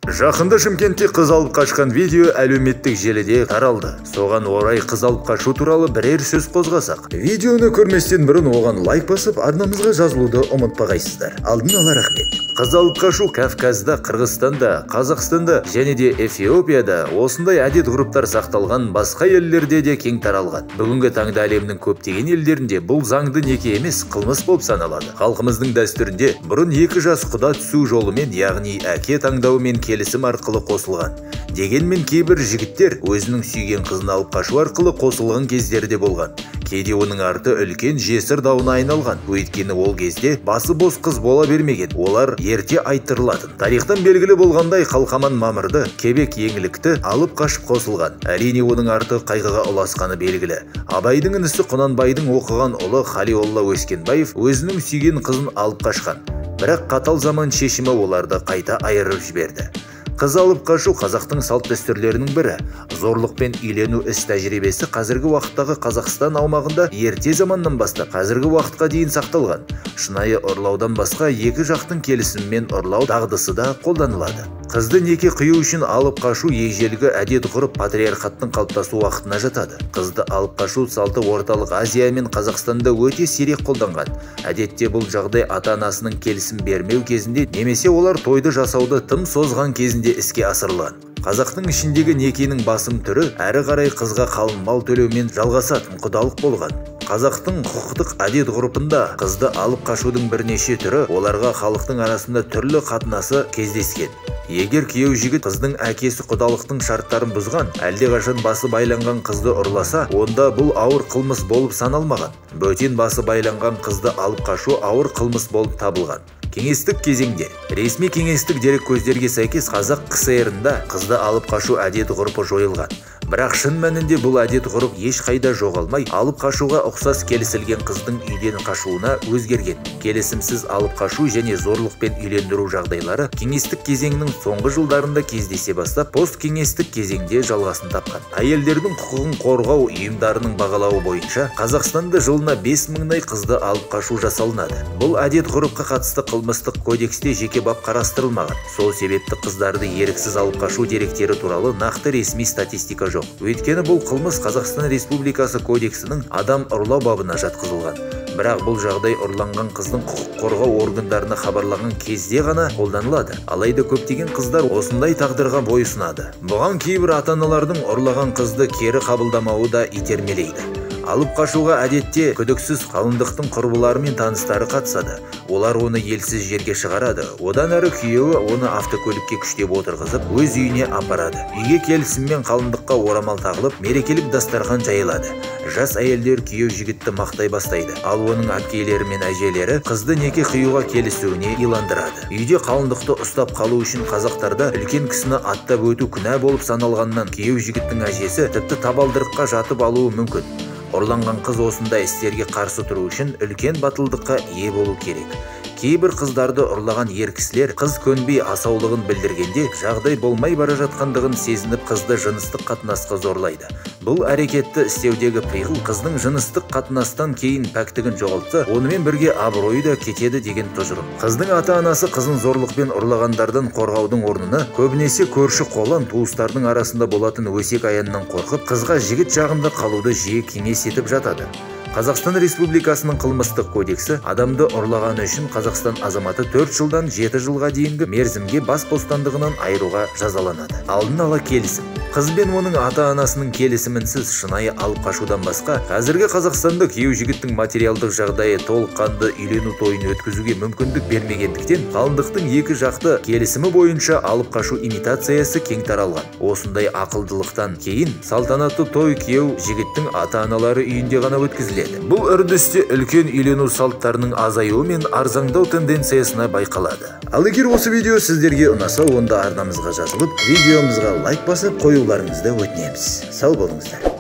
Жақында Шымкентте қыз алып қашқан видео әлеуметтік желіде таралды. Соған орай қыз алып қашу туралы бірер сөз қозғасақ. Видеоны көрместен бұрын оған лайк басып, арнамызға жазылуды ұмытпағайсыздар. Алдын ала рахмет. Қыз алып қашу Кавказда, Қырғызстанда, Қазақстанда және де Эфиопияда осындай әдет-ғұрыптар сақталған басқа елдерде де кең таралған. Бүгінгі таңда әлемнің көптеген елдерінде бұл заңды неке емес, қылмыс болып саналады. Халқымыздың дәстүрінде бұрын екі жас құда түсу жолымен, яғни әке таңдауымен келісім арқылы қосылған. Дегенмен кейбір жігіттер өзінің сүйген қызын алып қашу арқылы қосылған кездері де болған. Кейде оның арты үлкен жесір дауына айналған. Өйткені ол кезде басы бос қыз бола бермеген, олар ерте айттырылатын. Тарихтан белгілі болғандай, Қалқаман Мамырды, Кебек Еңлікті алып қашып қосылған. Әрине оның арты қайғыға ұласқаны белгілі. Абайдың інісі Құнанбайдың оқыған ұлы Халиолла Өскенбаев өзінің сүйген қызын алып қашқан. Бірақ қатал заман шешімі оларды қайта айырып жіберді. Қыз алып қашу қазақтың салт дәстүрлерінің бірі. Зорлықпен үйлену іс тәжірибесі қазіргі уақыттағы Қазақстан аумағында ерте заманнан бастап қазіргі уақытқа дейін сақталған. Шынайы ұрлаудан басқа екі жақтың келісімімен ұрлау дағдысы да қолданылады. Қызды неке қию үшін алып қашу ежелгі әдет-ғұрып патриархаттың қалыптасу уақытына жатады. Қызды алып қашу салты Орталық Азия мен Қазақстанда өте сирек қолданған. Әдетте бұл жағдай ата-анасының келісім бермеу кезінде немесе олар тойды жасауды тым созған кезінде іске асырылған. Қазақтың ішіндегі некенің басым түрі әрі қарай қызға қалың мал төлеумен жалғасатын құдалық болған. Қазақтың құқықтық әдет-ғұрпында қызды алып қашудың бірнеше түрі оларға халықтың арасында түрлі қатынасы кездескен. Егер күйеу жігіт қыздың әкесі құдалықтың шарттарын бұзған, әлдеқашан басы байланған қызды ұрласа, онда бұл ауыр қылмыс болып саналмаған. Бөтен басы байланған қызды алып қашу ауыр қылмыс болып табылған. Кеңестік кезеңде ресми кеңестік дереккөздерге сәйкес Қазақ КСР-ында қызды алып қашу әдет-ғұрпы жойылған. Бірақ шын мәнінде бұл әдет-ғұрып ешқайда жоғалмай, алып қашуға ұқсас келісілген қыздың үйден қашуына өзгерген. Келісімсіз алып қашу және зорлықпен үйлендіру жағдайлары кеңестік кезеңнің соңғы жылдарында кездесе бастап, посткеңестік кезеңде жалғасын тапқан. Әйелдердің құқығын қорғау ұйымдарының бағалауы бойынша Қазақстанда жылына 5000-дай қызды алып қашу жасалынады. Бұл әдет-ғұрыпқа қатысты қылмыстық кодексте жеке бап қарастырылмаған. Сол себепті қыздарды еріксіз алып қашу деректері туралы нақты ресми статистика жоқ. Өйткені бұл қылмыс Қазақстан Республикасы кодексінің адам ұрлау бабына жатқызылған. Бірақ бұл жағдай ұрланған қыздың құқық қорғау органдарына хабарлаған кезде ғана қолданылады. Алайда көптеген қыздар осындай тағдырға бойұсынады. Бұған кейбір ата-аналардың ұрлаған қызды кері қабылдамауы да итермелейді. Алып қашуға әдетте күдіксіз қалыңдықтың құрбылары мен таныстары қатысады. Олар оны елсіз жерге шығарады. Одан әрі күйеуі оны автокөлікке күштеп отырғызып, өз үйіне апарады. Үйге келісіммен қалыңдыққа орамал тағылып, мерекелік дастархан жайылады. Жас әйелдер күйеу жігітті мақтай бастайды. Ал оның әпкелері мен әжелері қызды неке қиюға келісуіне иландырады. Үйде қалыңдықты ұстап қалу үшін қазақтарда үлкен кісіні аттап өту күнә болып саналғаннан күйеу жігіттің әжесі тіпті табалдырыққа жатып алуы мүмкін. Ұрланған қыз осындай істерге қарсы тұру үшін үлкен батылдыққа ие болу керек. Кейбір қыздарды ұрлаған ер кісілер қыз көнбей асаулығын білдіргенде жағдай болмай бара жатқандығын сезініп қызды жыныстық қатынасқа зорлайды. Бұл әрекетті істеудегі пиғыл қыздың жыныстық қатынастан кейін пәктігін жоғалтса, онымен бірге абыройы да кетеді деген тұжырым. Қыздың ата-анасы қызын зорлықпен ұрлағандардан қорғаудың орнына көбінесе көрші қолан туыстардың арасында болатын өсек аяннан қорқып, қызға жігіт жағында қалуды жиі кеңес етіп жатады. Қазақстан Республикасының қылмыстық кодексі адамды ұрлағаны үшін Қазақстан азаматы 4 жылдан 7 жылға дейінгі мерзімге бас бостандығынан айыруға жазаланады. Алдын ала келісім. Қыз бен оның ата-анасының келісімінсіз шынайы алып қашудан басқа, қазіргі Қазақстанда күйеу жігіттің материалдық жағдайы толыққанды үйлену тойын өткізуге мүмкіндік бермегендіктен, қалыңдықтың екі жақты келісімі бойынша алып қашу имитациясы кең таралған. Осындай ақылдылықтан кейін салтанатты той күйеу жігіттің ата-аналары үйінде ғана өткізіледі. Бұл үрдісте үлкен үйлену салттарының азаюы мен арзаңдау тенденциясына байқалады. Ал егер осы видео сіздерге ұнаса, онда арнамызға жазылып, видеомызға лайк басып қоюларыңызды өтінеміз. Сау болыңыздар.